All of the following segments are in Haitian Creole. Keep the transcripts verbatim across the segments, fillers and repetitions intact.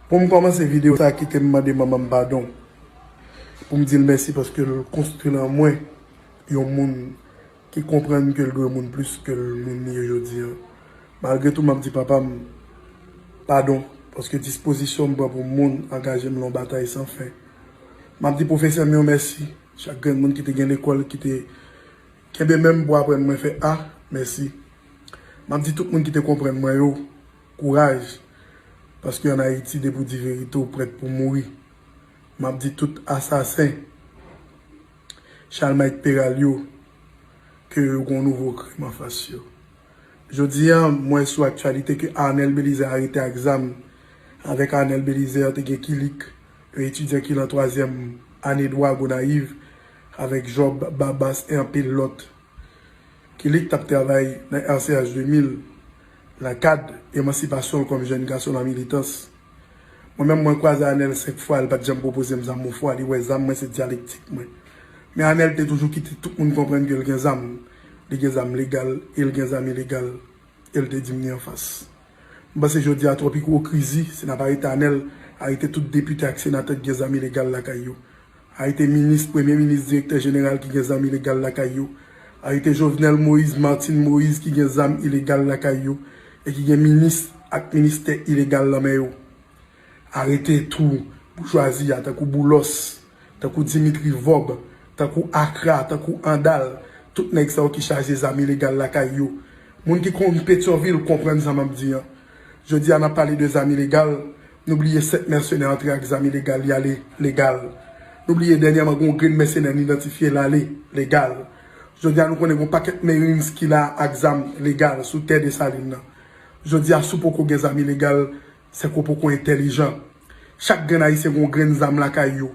Pou m kòmanse videyo sa, kite m mande manman m padon. Pou m di l mèsi paske l konstwi nan mwen yon moun ki konprann ke l dwe moun plis ke l moun li ye jodi a. Malgre tou, m ap di papa m padon paske dispozisyon m pran pou moun angaje m nan yon batay san fen. M ap di pwofesè m yo mèsi, chak grenn moun ki te gen lekòl, ki te kenbe men m pou aprann mwen fè A, mèsi. M ap di tout moun ki te konprann mwen yo, kouraj, paske ann Ayiti, depi w di verite, w prèt pou mouri. M ap di tout asasen Chalmay Peral yo ke yo gen yon nouvo krim anfas yo. Jodi a, m wè sou aktyalite ke Arnel Belizaire arete ak zam. Avèk Arnel Belizaire, te gen Kilik, yon etidyan ki nan twazyèm ane dwa Gonayiv, avèk Job Babas e anpil lòt. Kilik t ap travay nan R C H de mil, nan kad emansipasyon l kòm jèn gason nan militans. Mwen menm, mwen kwaze Arnel senk fwa, li pa t janm pwopoze m zam yon fwa, li wè zam mwen se dyalektik mwen. Men Arnel te toujou kite tout moun konprann ke l gen zam. Li gen zam legal e l gen zam ilegal. E l te di m ni anfas. M panse jodi a twòp ipokrizi, si n ap arete Arnel, arete tout depite ak senatè ki gen zam ilegal lakay yo. Arete minis, premye minis, direktè jeneral ki gen zam ilegal lakay yo. Arete Jovenel Moïse, Martine Moïse ki gen zam ilegal lakay yo e ki gen minis ak ministè ilegal nan men yo. Arete tou boujwazi a, tankou Boulos, tankou Dimitri Vorbe, tankou Akra, tankou Andal, tout nèg sa yo ki chaje zam ilegal lakay yo. Moun ki konn Petyonvil konprann sa m ap di an. Jodi a, n ap pale de zam ilegal, nou bliye sèt mèsenè antre ak zam ilegal, y ale legal. Nou bliye dènyèman gen yon grenn mèsenè n idantifye, l ale legal. Jodi a, nou konnen gen yon pakèt Marines ki la ak zam legal sou tè Desalin nan. Jodi a, si w poko gen zam ilegal, se ke w poko entèlijan. Chak grenn Ayisyen gen yon grenn zam lakay yo.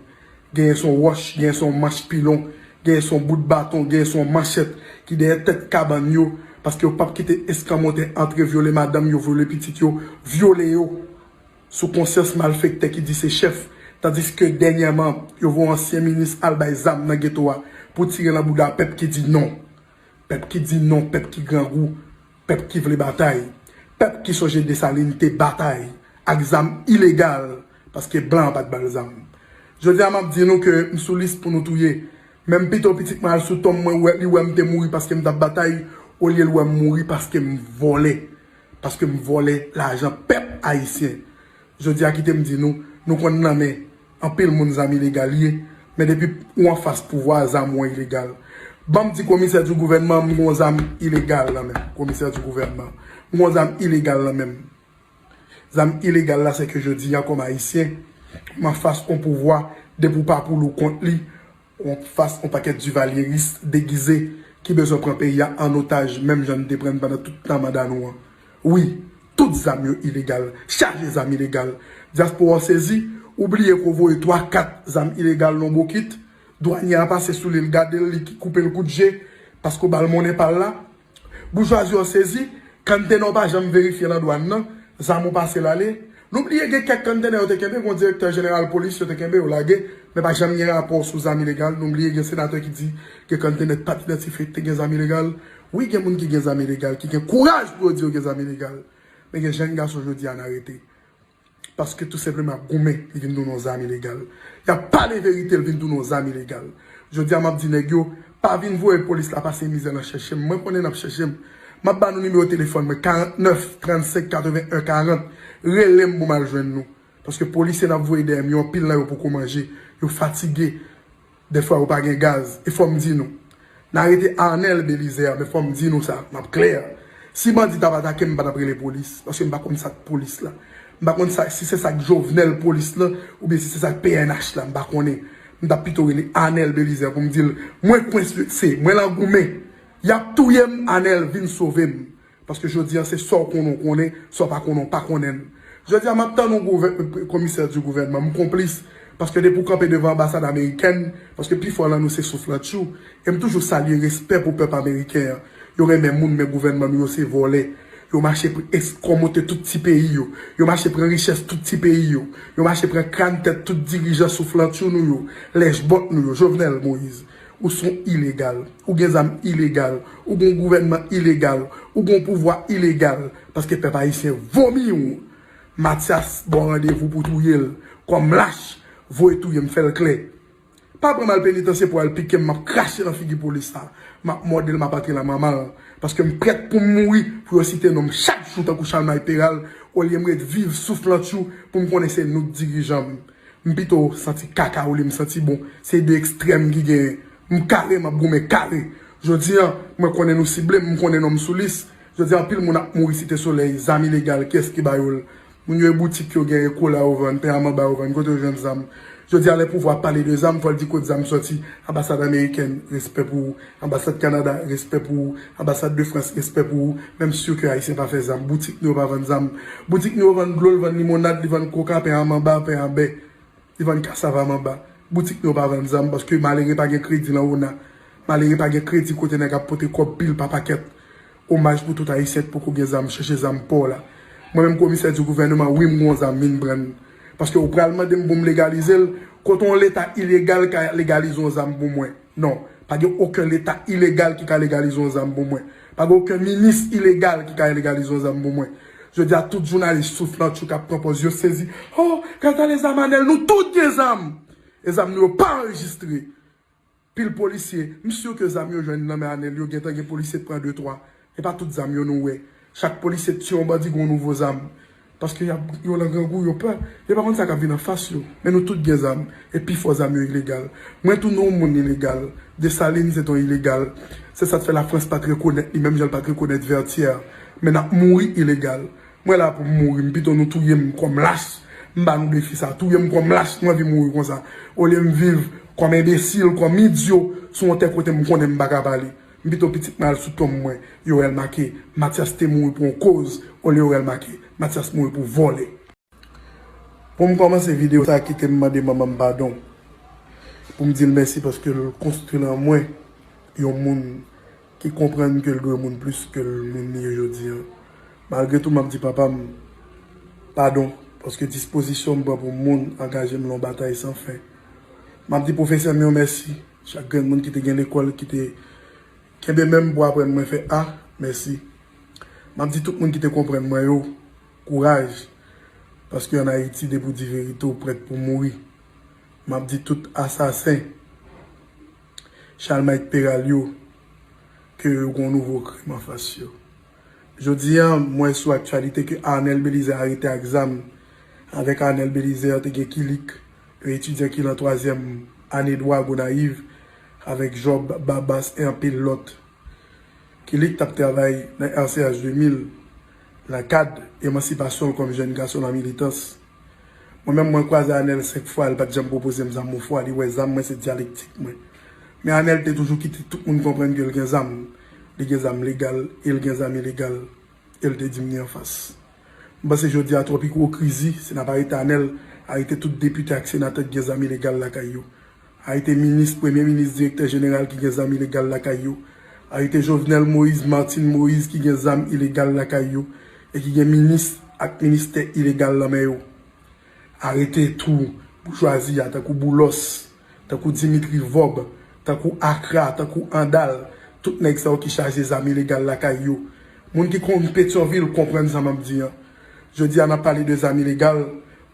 Genyen se yon wòch, genyen se yon manch pilon, genyen se yon bout baton, genyen se yon manchèt ki dèyè tèt kabann yo, paske yo p ap kite eskanmòtè antre vyole madanm yo, vyole pitit yo, vyole yo. Sou konsyans malfektè ki di se chèf, tandiske dènyèman, yo voye ansyen minis al bay zam nan geto a pou tire nan bouda pèp ki di non. Pèp ki di non, pèp ki grangou, pèp ki vle batay, pèp ki sonje Desalin te batay ak zam ilegal, paske blan an pa t ba l zam. Jodi a, m ap di nou ke m sou lis pou nou touye. Men m pito pitit mwen al sou tonm mwen, wè, li wè m te mouri paske m t ap batay, olye l wè m mouri paske m vòlè. Paske m vòlè lajan pèp ayisyen. Jodi a, kite m di nou, nou konn nan men anpil moun zam ilegal ye, men depi ou anfas pouvwa, zam ou an ilegal. Ban m di komisè di gouvènman, m gon zam ilegal nan men m. Komisè di gouvènman, m gon zam ilegal nan men m. Zam ilegal la, se ke jodi a, kòm ayisyen, m anfas on pouvwa, depi w pa pou l ou kont li, ou anfas on pakèt divalyeris degize ki bezwen pran peyi a an otaj, menm jan n te pran n pandan tout tan manda nou an. Wi, tout zam yo ilegal, chaje zam ilegal. Dyaspora w sezi, ou bliye ke w voye twa, kat zam ilegal nan bokit, dwanyè a pase sou li, l gade l, li ki koupe l kout je, paske w ba l monnen pa l la. Boujwazi w sezi, kantena w pa janm verifye nan dwàn nan, zam ou pase l ale. Nou bliye gen kèk kantena yo te kenbe, gen direktè jeneral polis yo te kenbe, yo lage, men pa janm gen rapò sou zam ilegal. Nou bliye gen senatè ki di gen kantena ki pa t idantifye ki te gen zam ilegal. Wi, gen moun ki gen zam ilegal, ki gen kouraj pou yo di yo gen zam ilegal. Men gen jèn gason jodi a n arete. Paske tou senpleman ap goumen, li vin tounen yon zam ilegal. Y ap pale verite, li vin tounen yon zam ilegal. Jodi a, m ap di nèg yo, pa vin voye polis la pase mizè nan chèche m. Mwen konnen n ap chèche m. M ap ba nou nimewo telefòn mwen, karant nèf, trannsenk, katreven en, karant. Rele m pou m al jwenn nou. Paske polisye n ap voye dèyè m yo, anpil nan yo poko manje. Yo fatige. Dèfwa yo pa gen gaz. E fò m di nou. N arete Arnel Belizaire, men fò m di nou sa. M ap klè. Si bandi t ap atake m, m pa t ap rele polis. Paske m pa konn sa k polis la. M pa konn sa, si se sa k Jovenel polis lan, oubyen si se sa k P N H la, m pa konnen. M t ap pito rele Arnel Belizaire pou m di l, mwen kwense, mwen lan goumen. Y ap touye m, Arnel, vin sove m. Paske jodi a, se sa w konnen, w konnen, sa w pa konnen, w pa konnen l. Jodi a, m ap tann yon gouvè-, komisè di gouvènman, m konplis. Paske depi w kanpe devan anbasad amerikèn, paske pifò lan nou se souflantchou. E m toujou salye respè pou pèp ameriken an. Yo renmen moun, men gouvènman nou yo se vòlè. Yo mache pran, eskòmote tout ti peyi yo. Yo mache pran richès tout ti peyi yo. Yo mache pran kràn tèt tout dirijan souflantchou nou yo, lèchbòt nou yo, Jovenel Moïse. Ou se yon ilegal. Ou gen zam ilegal. Ou gen yon gouvènman ilegal. Ou gen yon pouvwa ilegal. Paske pèp ayisyen vomi w. Mathias ba w randevou pou touye l. Kòm lach, voye touye m, fè l klè. Pa pran m al penitansye pou al pike m, m ap krache nan figi polis la. M ap mòde l, m ap antre nan manman l. Paske m prèt pou m mouri, pou yo site non m chak jou tankou Chalmay Peral, olye m ret viv souflantchou pou m konnen se nou k dirijan m. M pito santi kaka olye m santi bon. Se de ekstrèm ki genyen. M kare, m ap goumen kare. Jodi a, mwen konnen nou sible m, m konnen non m sou lis. Jodi a, anpil moun ap mouri Site Solèy, zam ilegal, kiyès ki ba yo l? Moun yo e boutik yo genyen, kola yo vann, pen a manba yo vann, kote yo jwenn zam? Jodi a, lè pouvwa ap pale de zam, fò l di kot zam sòti. Anbasad amerikèn, respè pou ou. Anbasad Kanada, respè pou ou. Anbasad de Frans, respè pou ou. Men m si ke Ayisyen pa fè zam. Boutik nou yo pa vann zam. Boutik nou yo vann dlo, l vann limonad, li vann koka, pen a manba, pen a bè. Li vann kasava manba. Boutik nou yo pa vann zam paske malere pa gen kredi nan ona. Malere pa gen kredi kote nèg ap pote kòb pil pa pakèt. Omaj pou tout Ayisyen k poko gen zam, chèche zam pa w la. Mwen menm komisè di gouvènman, wi m gon zam, vin pran l. Paske ou pral mande m pou m legalize l, kote yon leta ilegal ka legalize yon zam pou mwen? Non, pa gen okenn leta ilegal ki ka legalize yon zam pou mwen. Pa gen okenn minis ilegal ki ka legalize yon zam pou mwen. Jodi a, tout jounalis souflantchou k ap pran pòz yo sezi. Oh, gad ale zam Anèl, nou tout gen zam! E zam nou yo pa anrejistre. Pil polisye, m si ke zam yo jwenn nan men Anèl yo, gentan gen polisye k pran de twa. E pa tout zam yo nou wè. Chak polisye t tiye yon bandi gon nouvo zam. Paske y ap, yo nan grangou, yo pè. Yo pa konn sa k ap vin anfas yo. Men nou tout gen zam. E pifò zam yo ilegal. Mwen tou non moun ilegal. Desalin se t yon ilegal. Se sa k fè Lafrans pa t rekonèt li, menm jan l pa t rekonèt Vètyè. Men n ap mouri ilegal. Mwen la pou m mouri, m pito nou touye m kòm lach. M ba nou defi sa, touye m kòm lach, m anvi mouri konsa. Olye m viv kòm enbesil, kòm idyo, sou yon tè kote m konnen m pa ka pale. M pito pitit mwen al sou tonm mwen, yo wè l make, Mathias te mouri pou yon koz, olye yo wè l make, Mathias mouri pou vòlè. Pou m kòmanse videyo sa, kite m mande manman m padon. Pou m di l mèsi paske l konstwi nan mwen yon moun ki konprann ke l dwe moun plis ke l moun li ye jodi a. Malgre tou, m ap di papa m padon, paske dispozisyon m pran pou moun angaje m nan yon batay san fen. M ap di pwofesè m yo mèsi, chak grenn moun ki te gen lekòl, ki te kenbe men m pou aprann mwen fè A, mèsi. M ap di tout moun ki te konprann mwen yo, kouraj, paske ann Ayiti, depi w di verite, w prèt pou mouri. M ap di tout asasen, Chalmay Peral yo, ke yo gon nouvo krim anfas yo. Jodi a, m wè sou aktyalite ke Arnel Belizaire arete ak zam. Avèk Arnel Belizaire, te gen Kilik, yon etidyan ki lan twazyèm ane dwa Gonayiv, avèk Job Babas e anpil lòt. Kilik t ap travay nan R C H de mil, nan kad emansipasyon l kòm jèn gason nan militans. Mwen menm, mwen kwaze Arnel senk fwa, li pa t janm pwopoze m zam yon fwa, li wè zam mwen se dyalektik mwen. Men Arnel te toujou kite tout moun konprann ke l gen zam. Li gen zam legal e l gen zam ilegal. E l te di m li anfas. M panse jodi a twòp ipokrizi, si n ap arete Arnel, arete tout depite ak senatè ki gen zam ilegal lakay yo. Arete minis, premye minis, direktè jeneral ki gen zam ilegal lakay yo. Arete Jovenel Moïse, Martine Moïse ki gen zam ilegal lakay yo e ki gen minis ak ministè ilegal nan men yo. Arete tou boujwazi a, tankou Boulos, tankou Dimitri Vorbe, tankou Akra, tankou Andal, tout nèg sa yo ki chaje zam ilegal lakay yo. Moun ki konn Petyonvil konprann sa m ap di an. Jodi a, n ap pale de zam ilegal,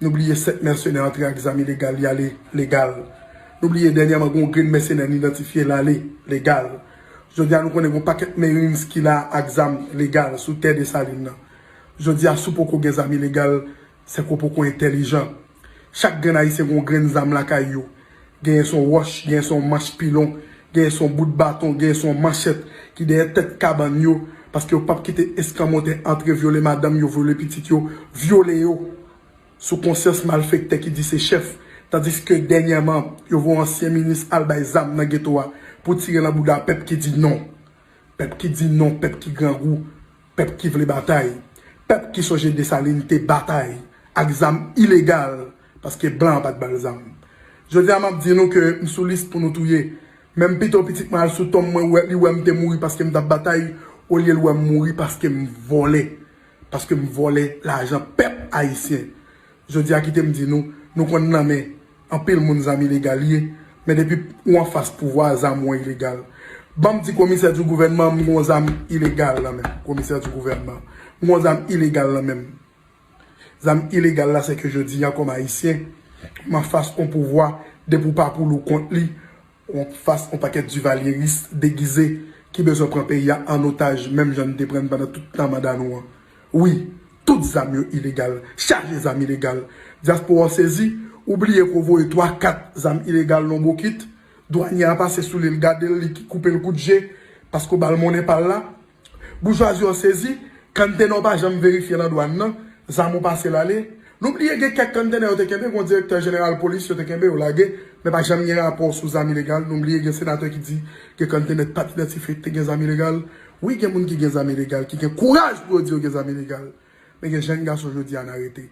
nou bliye sèt mèsenè antre ak zam ilegal, y ale legal. Nou bliye dènyèman, gen yon grenn mèsenè n idantifye l ale legal. Jodi a, nou konnen gen yon pakèt Marines ki la ak zam legal sou tè Desalin nan. Jodi a, si w poko gen zam ilegal, se ke w poko entèlijan. Chak grenn Ayisyen gen yon grenn zam lakay yo. Genyen se yon wòch, genyen se yon manch pilon, genyen se yon bout baton, genyen se yon manchèt ki dèyè tèt kabann yo, paske yo p ap kite eskanmòtè antre vyole madanm yo, vyole pitit yo, vyole yo. Sou konsyans malfektè ki di se chèf, tandiske dènyèman, yo voye ansyen minis al bay zam nan geto a pou tire nan bouda pèp ki di non. Pèp ki di non, pèp ki grangou, pèp ki vle batay, pèp ki sonje Desalin te batay ak zam ilegal, paske blan an pa t ba l zam. Jodi a, m ap di nou ke m sou lis pou nou touye. Men m pito pitit mwen al sou tonm mwen, wè, li wè m te mouri paske m t ap batay, olye l wè m mouri paske m vòlè. Paske m vòlè lajan pèp ayisyen. Jodi a, kite m di nou, nou konn nan men anpil moun zam ilegal ye, men depi ou anfas pouvwa, zam ou an ilegal. Ban m di komisè di gouvènman, m gon zam ilegal nan men m. Komisè di gouvènman, m gon zam ilegal nan men m. Zam ilegal la, se ke jodi a, kòm Ayisyen, m anfas yon pouvwa, depi w pa pou l ou kont li, ou anfas yon pakèt divalyeris degize ki bezwen pran peyi a an otaj, menm jan n te pran l pandan tout tan manda nou an. Wi, tout zam yo ilegal, chaje zam ilegal. Dyaspora w sezi, ou bliye ke w voye twa, kat zam ilegal nan bokit, dwanye a pase sou li, l gade l, li koupe l kout je, paske w ba l monnen pa l la. Boujwazi w sezi, konntenè w pa janm verifye nan dwàn nan, zam ou pase l ale. Nou bliye gen kèk konntenè yo te kenbe, gen direktè jeneral polis yo te kenbe, yo lage, men pa janm gen rapò sou zam ilegal. Nou bliye gen senatè ki di gen konntenè t pa t idantifye ki te gen zam ilegal. Wi, gen moun ki gen zam ilegal, ki gen kouraj pou yo di yo gen zam ilegal. Men gen jèn gason jodi a n arete.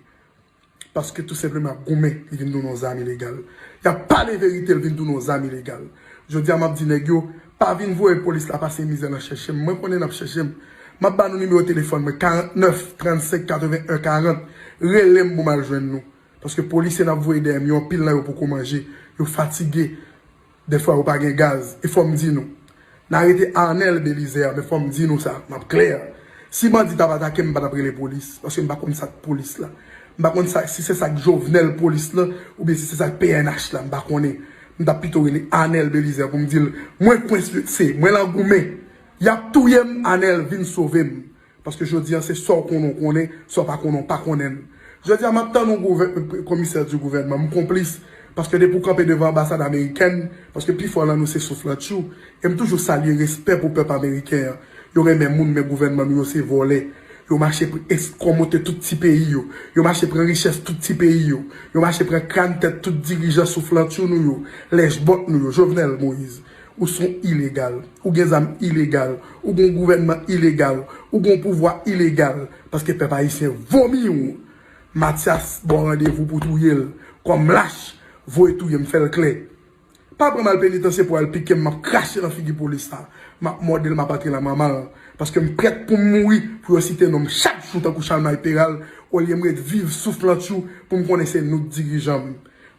Paske tou senpleman ap goumen, li vin tounen yon zam ilegal. Y ap pale verite, l vin tounen yon zam ilegal. Jodi a m ap di nèg yo, pa vin voye polis la pase mizè nan chèche m. Mwen konnen n ap chèche m. M ap ba nou nimewo telefòn mwen, karant nèf, trannsenk, katreven en, karant. Rele m pou m al jwenn nou. Paske polisye n ap voye dèyè m yo, anpil nan yo poko manje. Yo fatige. Dèfwa yo pa gen gaz. E fò m di nou. N arete Arnel Belizaire, men fò m di nou sa, m ap klè. Si bandi t ap atake m, m pa t ap rele polis, paske m pa konn sa k polis la. M pa konn sa, si se sa k Jovenel polis lan, oubyen si se sa k P N H la, m pa konnen. M t ap pito rele Arnel Belizaire pou m di l, mwen Prince huit C, mwen lan goumen. Y ap touye m, Arnel, vin sove m. Paske jodi a, se sa w konnen, w konnen, sa w pa konnen, w pa konnen l. Jodi a, m ap tann yon gouvè-, komisè di gouvènman, m konplis, paske depi w kanpe devan anbasad amerikèn, paske pifò lan nou se souflantchou, e m toujou salye respè pou pèp ameriken an. Yo renmen moun, men gouvènman nou yo se vòlè. Yo mache pre-, eskòmote tout ti peyi yo. Yo mache pran richès tout ti peyi yo. Yo mache pran kràn tèt tout dirijan souflantchou nou yo, lèchbòt nou yo, Jovenel Moïse. Ou se yon ilegal. Ou gen zam ilegal. Ou gen yon gouvènman ilegal. Ou gen yon pouvwa ilegal. Paske pèp ayisyen vomi w. Mathias ba w randevou pou touye l. Kòm lach, voye touye m, fè l klè. Pa pran m al penitansye pou al pike m, m ap krache nan figi polis la. M ap mòde l, m ap antre nan manman l. Paske m prèt pou m mouri, pou yo site non m chak jou tankou Chalmay Peral, olye m ret viv souflantchou pou m konnen se nou k dirijan m.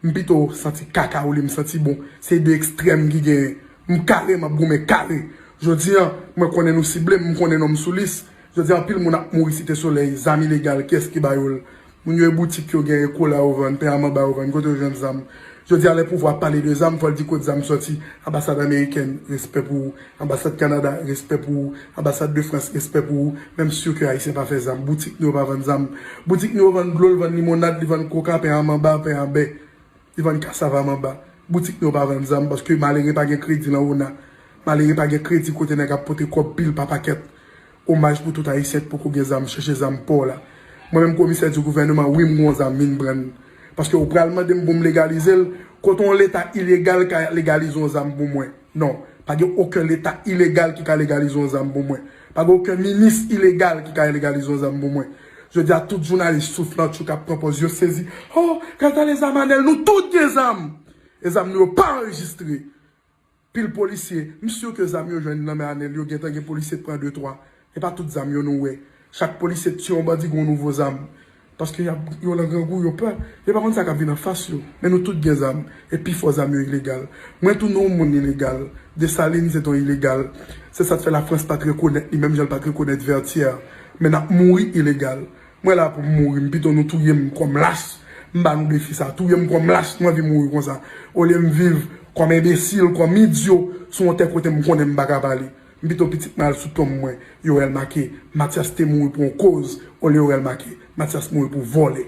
M pito santi kaka olye m santi bon. Se de ekstrèm ki genyen. M kare, m ap goumen kare. Jodi a, mwen konnen nou sible m, m konnen non m sou lis. Jodi a, anpil moun ap mouri Site Solèy, zam ilegal, kiyès ki ba yo l? Moun yo e boutik yo genyen, kola yo vann, pen a manba yo vann, kote yo jwenn zam? Jodi a, lè pouvwa ap pale de zam, fò l di kot zam sòti. Anbasad amerikèn, respè pou ou. Anbasad Kanada, respè pou ou. Anbasad de Frans, respè pou ou. Men m si ke Ayisyen pa fè zam. Boutik nou yo pa vann zam. Boutik nou yo vann dlo, l vann limonad, li vann koka, pen a manba, pen a bè. Li vann kasav a manba. Boutik nou yo pa vann zam, paske malere pa gen kredi nan ona. Malere pa gen kredi kote nèg ap pote kòb pil pa pakèt. Omaj pou tout Ayisyen k poko gen zam, chèche zam pa w la. Mwen menm komisè di gouvènman, wi m gen yon zam, vin pran l. Paske ou pral mande m pou m legalize l, kote yon leta ilegal ka legalize yon zam pou mwen? Non, pa gen okenn leta ilegal ki ka legalize yon zam pou mwen. Pa gen okenn minis ilegal ki ka legalize yon zam pou mwen. Jodi a, tout jounalis souflantchou k ap pran pòz yo sezi. Oh, gad ale zam Anèl, nou tout gen zam! E zam nou yo pa anrejistre. Pil polisye, m si ke zam yo jwenn nan men Anèl yo, gentan gen polisye k pran de twa. E pa tout zam yo nou wè. Chak polisye k tiye yon bandi gen yon nouvo zam. Paske y ap, yo nan grangou, yo pè. Yo pa konn sa k ap vin anfas yo. Men nou tout gen zam. E pifò zam yo ilegal. Mwen tou non moun ilegal. Desalin se t on ilegal. Se sa k fè Lafrans pa t rekonèt li, menm jan l pa t rekonèt Vètyè. Men n ap mouri ilegal. Mwen la pou m mouri, m pito nou touye m kòm lach. M ba nou defi sa, touye m kòm lach, m anvi mouri konsa. Olye m viv kòm enbesil, kòm idyo, sou yon tè kote m konnen m pa ka pale. M pito pitit mwen al sou tonm mwen, yo wè l make, Mathias te mouri pou yon koz, olye yo wè l make, Mathias mouri pou vòlè.